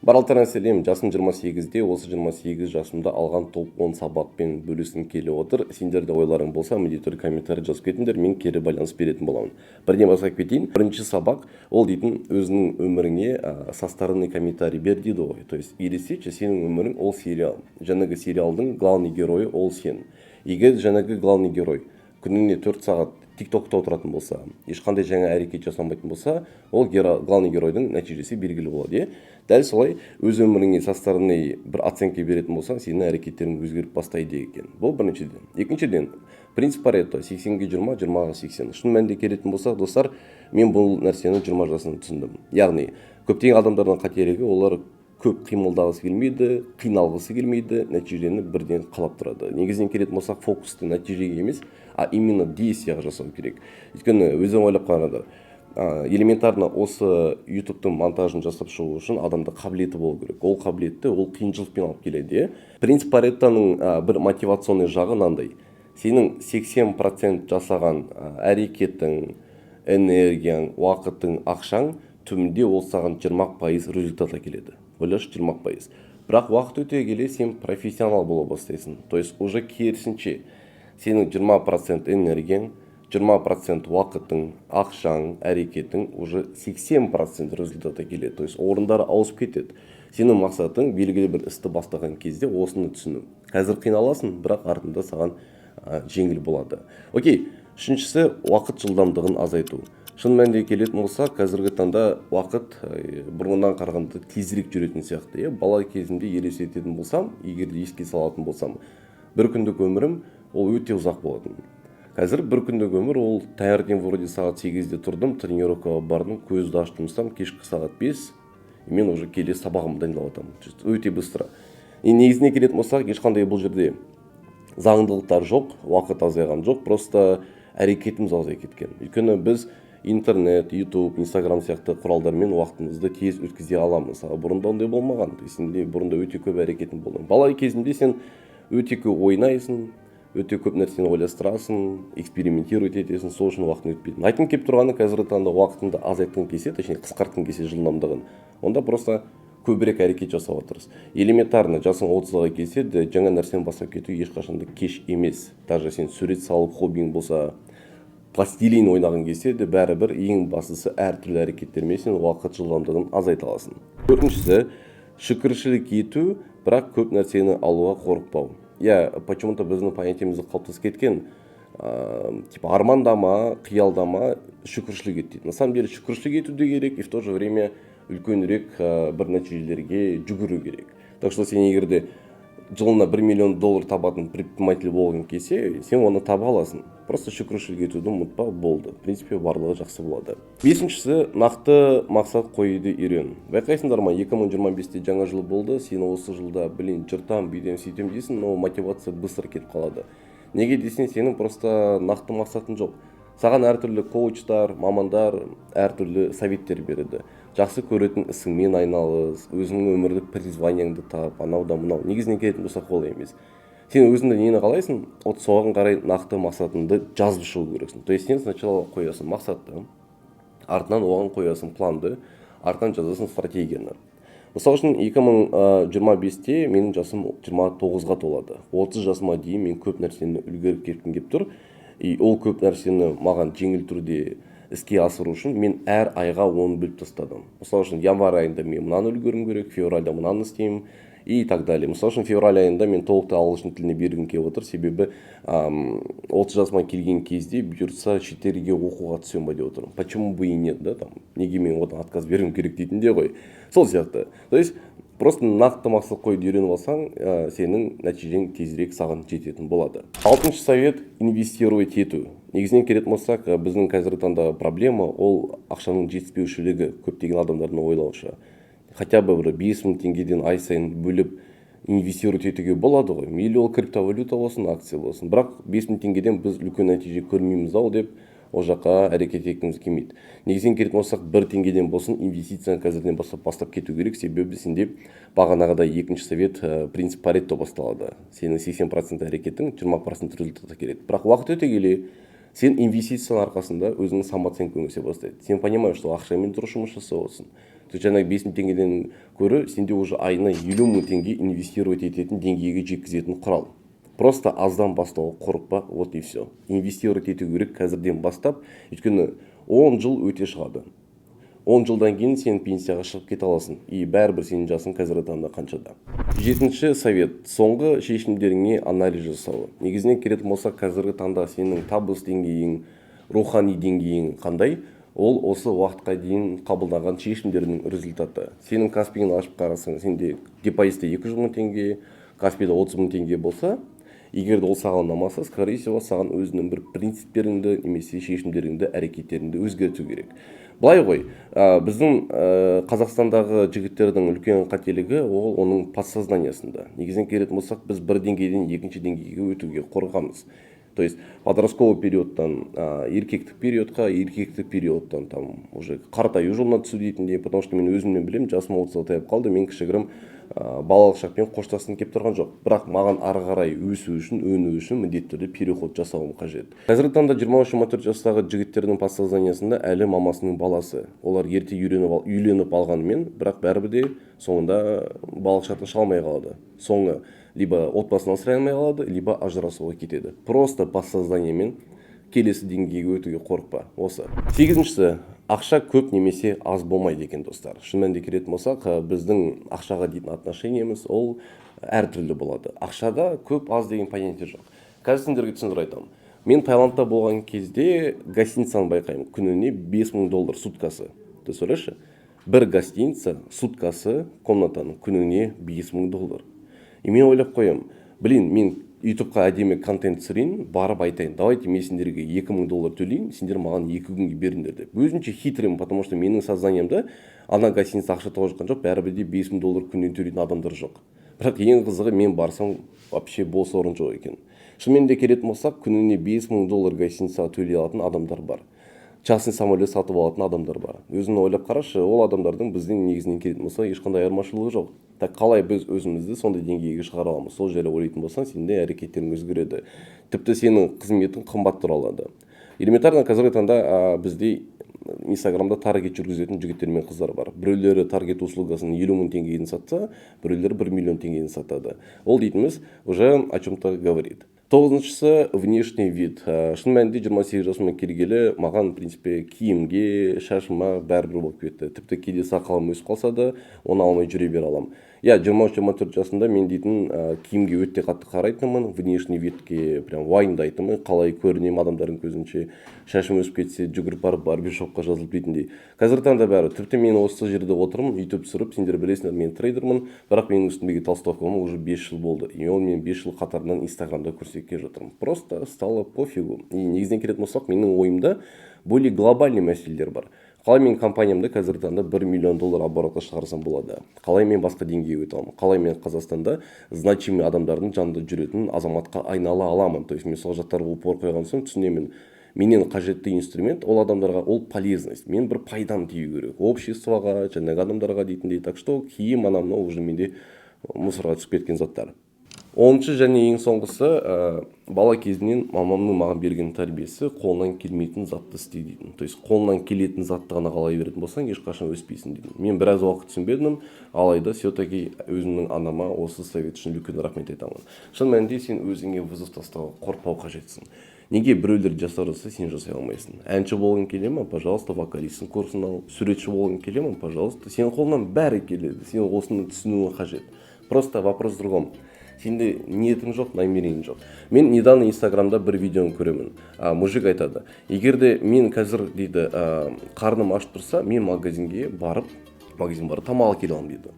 Барлықтарыңа сәлем! Жасым 28-де. Осы 28 жасымда алған топ 10 сабақпен бөліскім келіп отыр. Сендерде ойларың болса, міндетті түрде комментарий жазып кетіңдер, мен кері байланыс беретін боламын. Бірден бастап кетейін. Бірінші сабақ ол дейтін өзіңнің өміріңе со стороны комментарий бер дейді ғой. То есть елестетші, сенің өмірің ол сериал. Жаңағы сериалдың главный геройы ол сен. Егер жаңағы главный герой күніне 4 сағат Тик Токта отыратын болса, ешқандай жаңа әрекет жасамайтын болса, ол главный геройдың нәтижесі белгілі болады, иә. Дәл солай өз өміріңе со стороны бір оценка беретін болсаң, сенің әрекеттерің өзгеріп бастайды екен. Бұл біріншіден. Екіншіден, принцип Парето: 80-ге 20, 20-ға 80. Шын мәнінде келетін болсақ, достар, мен бұл нәрсені 20 жасымда түсіндім. Яғни көптеген адамдардың қателігі: олар көп қимылдағысы келмейді, қиналғысы келмейді, нәтижені бірден қалап тұрады. Негізінен келетін болсақ, фокусты нәтижеге емес, а именно действияға жасау керек. Өйткені өздерің ойлап қараңдар, элементарно осы Ютубтың монтажын жасап шығу үшін адамда қабілеті болу керек. Ол қабілетті ол қиыншылықпен алып келеді, иә. Принцип Паретоның бір мотивационный жағы мынандай: сенің 80% жасаған әрекетің, энергияң, уақытың, ақшаң түбінде ол саған 20% результат әкеледі. Ойлашы, 20%. Бірақ уақыт өте келе сен профессионал бола бастайсың. То есть уже керісінше, сенің 20% энергияң, 20% уақытың, ақшаң, әрекетің уже 80% результат әкеледі. То есть орындары ауысып кетеді. Сенің мақсатың белгілі бір істі бастаған кезде осыны түсіну. Қазір қиналасың, бірақ артында саған жеңіл болады. Окей, үшіншісі – уақыт жылдамдығын азайту. Шын мәнінде келетін болсақ, қазіргі таңда уақыт бұрыннан қарағанда тезірек жүретін сияқты, иә. Бала кезімде елестететін болсам, егер де еске салатын болсам, бір күндік өмірім ол өте ұзақ болатын. Қазір бір күндік өмір ол таңертең вроде сағат 8-де тұрдым, тренировкаға бардым, көзді ашып жұмсам, кешкі сағат 5, и мен уже келесі сабағымды дайындалып жатамын. Өте быстро. И негізіне келетін болсақ, ешқандай бұл жерде заңдылықтар жоқ, уақыт азайған жоқ, просто әрекетіміз азайып кеткен. Өйткені біз интернет, Ютуб, Инстаграм сияқты құралдармен уақытымызды тез өткізе аламыз, ал бұрында ондай болмаған. Сенде бұрында өте көп әрекетің болды. Бала кезінде сен өте көп ойнайсың, өте көп нәрсені ойластырасың, экспериментировать етесің, сол үшін уақытың өтпейді. Айтқым келіп тұрғаны, қазіргі таңда уақытыңды азайтқың келсе, точнее, қысқартқың келсе жылдамдығын, онда просто көбірек әрекет жасауға тырыс. Элементарно, жасың 30-ға келсе де, жаңа нәрсені бастап кету ешқашан да кеш емес. Даже сен сурет салып, хоббиң болса, пластилин ойнағың келсе де, бәрібір ең бастысы әртүрлі әрекеттермен сен уақыт жылдамдығын азайта аласың. Төртіншісі – шүкіршілік ету, бірақ көп нәрсені алуға қорықпау. Иә, почему то біздің понятиемізде қалыптасып кеткен, типа армандама, қиялдама, шүкіршілік ет дейді. На самом деле шүкіршілік ету де керек и в то же время үлкенірек бір нәтижелерге жүгіру керек. Так что сен егер де жылына 1 миллион доллар табатын предприниматель болғың келсе, сен оны таба аласың. Просто шүкіршілік етуді ұмытпа, болды, в принципе, барлығы жақсы болады. Бесіншісі – нақты мақсат қоюды үйрен. Байқайсыңдар ма, 2025-те жаңа жыл болды, сен осы жылда, блин, жыртам, бүйтемін, сөйтемін дейсің, но мотивация быстро кетіп қалады. Неге десең, сенің просто нақты мақсатың жоқ. Саған әртүрлі коучтар, мамандар әртүрлі советтер береді: жақсы көретін ісіңмен айналыс, өзіңнің өмірлік призванияңды тап, анау да мынау. Негізінен келетін болсақ, олай емес. Сен өзіңді нені қалайсың, вот соған қарай нақты мақсатыңды жазып шығу керексің. То есть сен сначала қоясың мақсатты, артынан оған қоясың планды, артынан жазасың стратегияны. Мысалы үшін, 2025-те менің жасым 29-ға толады. 30 жасыма дейін мен көп нәрсені үлгеріп кеткім келіп тұр. И ол көп нәрсені маған жеңіл түрде іске асыру үшін мен әр айға оны бөліп тастадым. Мысалы үшін, январь айында мен мынаны үлгеруім керек, февральда мынаны істеймін и так далее. Мысалы үшін, февраль айында мен толықтай ағылшын тіліне бергім келіп отыр, себебі 30 жасыма келген кезде, бұйыртса, шетелге оқуға түсемін ба деп отырмын. Почему бы и нет, да, там неге мен одан отказ беруім керек дейтін ғой, сол сияқты. То есть просто нақты мақсат қоюды үйреніп алсаң, сенің нәтижең тезірек саған жететін болады. Алтыншы совет – инвестировать ету. Негізінен келетін болсақ, біздің қазіргі таңдағы проблема ол ақшаның жетіспеушілігі. Көптеген адамдардың ойлауынша, хотя бы бір 5000 теңгеден ай сайын бөліп инвестировать етуге болады ғой, мейлі ол криптовалюта болсын, акция болсын. Бірақ 5000 теңгеден біз үлкен нәтиже көрмейміз ау деп, ол жаққа әрекет еткіміз келмейді. Негізінен келетін болсақ, 1 теңгеден болсын инвестицияны қазірден бастап бастап кету керек, себебі сенде бағанағыдай екінші совет, принцип Парето басталады: сенің 80% әрекетің 20% результат әкеледі. Бірақ уақыт өте келе сен инвестицияның арқасында өзіңнің самооценкаң өсе бастайды. Сен понимаешь, что ақшамен дұрыс жұмыс жасап отырсың. Жаңағы 5000 теңгеден гөрі сенде уже айына 50 000 теңге инвестировать ететін деңгейге жеткізетін құрал. Просто аздан бастауға қорықпа, вот и все. Инвестировать ету керек қазірден бастап, өйткені 10 жыл өте шығады. 10 жылдан кейін сен пенсияға шығып кете аласың, и бәрібір сенің жасың қазіргі таңда қаншада? Жетінші совет: соңғы шешімдеріңе анализ жасау. Негізінен келетін болсақ, қазіргі таңда сенің табыс деңгейің, рухани деңгейің қандай, ол осы уақытқа дейін қабылдаған шешімдердің результаты. Сенің Каспиіңді ашып қарасаң, сенде депозитте 200 000 теңге, Каспида 30 000 теңге болса, егер де ол саған ұнамаса, скорее всего, саған өзіңнің бір принциптеріңді немесе шешімдеріңді, әрекеттеріңді өзгерту керек. Былай ғой, біздің Қазақстандағы жігіттердің үлкен қателігі ол оның подсознаниясында. Негізінен келетін болсақ, біз бір деңгейден екінші деңгейге өтуге қорқамыз. То есть подростковый периодтан еркектік периодқа, еркектік периодтан там уже қартаю жолына түсу дейтіндей. Потому что мен өзімнен білемін, жасым 30-ға таяп қалды, мен кішігірім балалық шақпен қоштасқым келіп тұрған жоқ, бірақ маған ары қарай өсу үшін, өну үшін міндетті түрде переход жасауым қажет. Қазіргі таңда 23-24 жастағы жігіттердің подсознаниясында әлі мамасының баласы. Олар ерте үйленіп алғанымен, бірақ бәрібір де соңында балалық шақтан шыға алмай қалады. Соңы либо отбасын асырай алмай қалады, либо ажырасуға кетеді. Просто подсознаниемен келесі деңгейге өтуге қорықпа, осы. Сегізіншісі: ақша көп немесе аз болмайды екен, достар. Шын мәнінде келетін болсақ, біздің ақшаға дейтін отношениеміз ол әртүрлі болады. Ақшада көп аз деген понятие жоқ. Қазір сендерге түсіндіріп айтамын. Мен Таиландта болған кезде гостиницаны байқаймын, күніне 5000 доллар суткасы. Ты ойлашы, бір гостиница суткасы комнатаның күніне 5000 доллар. И мен ойлап қоямын: блин, мен Ютубқа әдемі контент түсірейін, барып айтайын: давайте мен сендерге 2000 доллар төлейін, сендер маған 2 күнге беріңдер деп. Өзімше хитрыймын, потому что менің сознаниемда ана гостиница ақша тауып жатқан жоқ, бәрібір де 5000 доллар күніне төлейтін адамдар жоқ. Бірақ ең қызығы, мен барсам, вообще бос орын жоқ екен. Шынымен де келетін болсақ, күніне 5000 доллар гостиницаға төлей алатын адамдар бар, частный самолет сатып алатын адамдар бар. Өзің ойлап қарашы, ол адамдардың бізден негізінен келетін болса, ешқандай айырмашылығы жоқ. Так қалай біз өзімізді сондай деңгейге шығара аламыз? Сол жайлы ойлайтын болсаң, сенде әрекеттерің өзгереді, тіпті сенің қызметің қымбат тұра алады. Элементарно, қазіргі таңда бізде Инстаграмда таргет жүргізетін жігіттер мен қыздар бар. Біреулері таргет услугасын 50 000 теңгеден сатса, біреулері 1 миллион теңгеден сатады. Ол дейтініміз уже о чем то говорит. Тоғызыншысы: внешний вид. Шын мәнінде, 28 жасыма келгелі маған, в принципе, киімге, шашыма бәрібір болып кетті. Тіпті кейде сақалым өсіп қалса да, оны алмай жүре бере аламын. Иә, 23-24 жасымда мен дейтін киімге өте қатты қарайтынмын, внешний видке прям уайымдайтынмын, қалай көрінемін адамдардың көзінше, шашым өсіп кетсе, жүгіріп барып барбершопқа жазылып дейтіндей. Қазіргі таңда бәрі. Тіпті мен осы жерде отырмын Ютуб түсіріп, сендер білесіңдер, мен трейдермін, бірақ менің үстімдегі толстовкам уже 5 жыл болды, и оны мен 5 жыл қатарынан Инстаграмда көрсетіп келе жатырмын. Просто стало пофигу. И негізінен келетін болсақ, менің ойымда более глобальный мәселелер бар: қалай мен компаниямды қазіргі таңда 1 миллион доллар оборотқа шығарсам болады, қалай мен басқа деңгейге өте аламын, қалай мен Қазақстанда значимый адамдардың жанында жүретін азаматқа айнала аламын. То есть мен сол жақтарға упор қойған соң түсінемін: менен қажетті инструмент ол адамдарға ол полезность, мен бір пайдам тию керек обществоға, жаңағы адамдарға дейтіндей. Так что киім, анау мынау уже менде мусорға түсіп кеткен заттар. 10-шы және ең соңғысы: бала кезімнен мамамның маған берген тәрбиесі: қолынан келмейтін затты істе дейтін. То есть қолынан келетін затты ғана қалай беретін болсаң, ешқашан өспейсің дейтін. Мен біраз уақыт түсінбедім, алайда все таки өзімнің анама осы совет үшін үлкен рахмет айтамын. Шын мәнінде, сен өзіңе вызов тастауға қорықпау қажетсің. Неге біреулер жасап жатса, сен жасай алмайсың? Әнші болғың келе ма? Пожалуйста, вокалисттің курсын ал. Суретші болғың келе ма? Пожалуйста. Сенің қолыңнан бәрі келеді, сен осыны түсінуің қажет. Просто вопрос в другом: сенде ниетің жоқ, намерениең жоқ. Мен недавно Инстаграмда бір видеоны көремін, мужик айтады: егер де мен қазір, дейді, қарным ашып тұрса, мен магазинге барып, магазин барып тамақ әкеле аламын, дейді.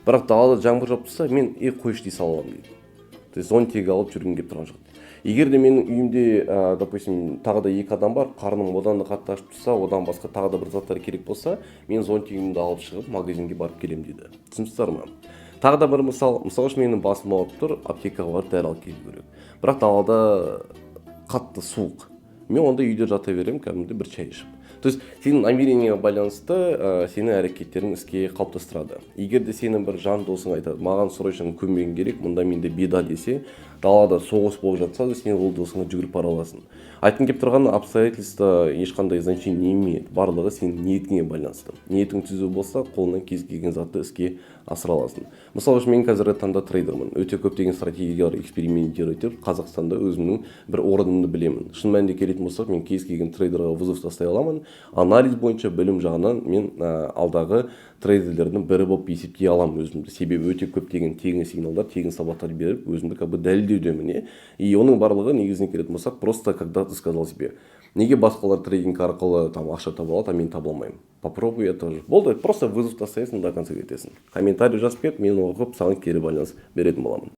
Бірақ далада жаңбыр жауып тұрса, мен е, қойшы дей сала аламын, дейді. То есть зонтик алып жүргім келіп тұрған жоқ. Егер де менің үйімде, допустим, тағы да екі адам бар, қарным одан да қатты ашып тұрса, одан басқа тағы да бір заттар керек болса, мен зонтигімді алып шығып, магазинге барып келемін, дейді. Түсініпсіздер ма? Тағы да бір мысал. Мысалы үшін, менің басым ауырып тұр, аптекаға барып дәрі алып келу керек, бірақ далада қатты суық. Мен онда үйде жата беремін, кәдімгідей бір шай ішіп. То есть сенің намерение ңе байланысты сенің әрекеттерің іске қалыптастырады. Егер де сенің бір жан досың айтады: «Маған срочно көмегің керек, мұнда менде беда», – десе, далада соғыс болып жатса да, сен ол досыңа жүгіріп бара аласың. Айтқым келіп тұрғаны, обстоятельства ешқандай значение не имеет, барлығы сенің ниетіңе байланысты. Ниетің түзу болса, қолыңнан кез келген затты іске асыра аласың. Мысалы үшін, мен қазіргі таңда трейдермін, өте көптеген стратегиялар экспериментировать етіп, Қазақстанда өзімнің бір орнымды білемін. Шын мәнінде келетін болсақ, мен кез келген трейдерға вызов тастай аламын. Анализ бойынша, білім жағынан мен алдағы трейдерлердің бірі болып есептей аламын өзімді, себебі өте көптеген тегін сигналдар, тегін сабақтар беріп, өзімді как бы дәлелдеудемін, иә. И оның барлығы, негізіне келетін болсақ, просто когда ты сказал себе: «Неге басқалар трейдинг арқылы там ақша таба алады, а мен таба алмаймын? Попробую я тоже». Болды, просто вызов тастайсың, до конца кетесің. Комментарий жазып кет, мен оқып, саған кері байланыс беретін боламын.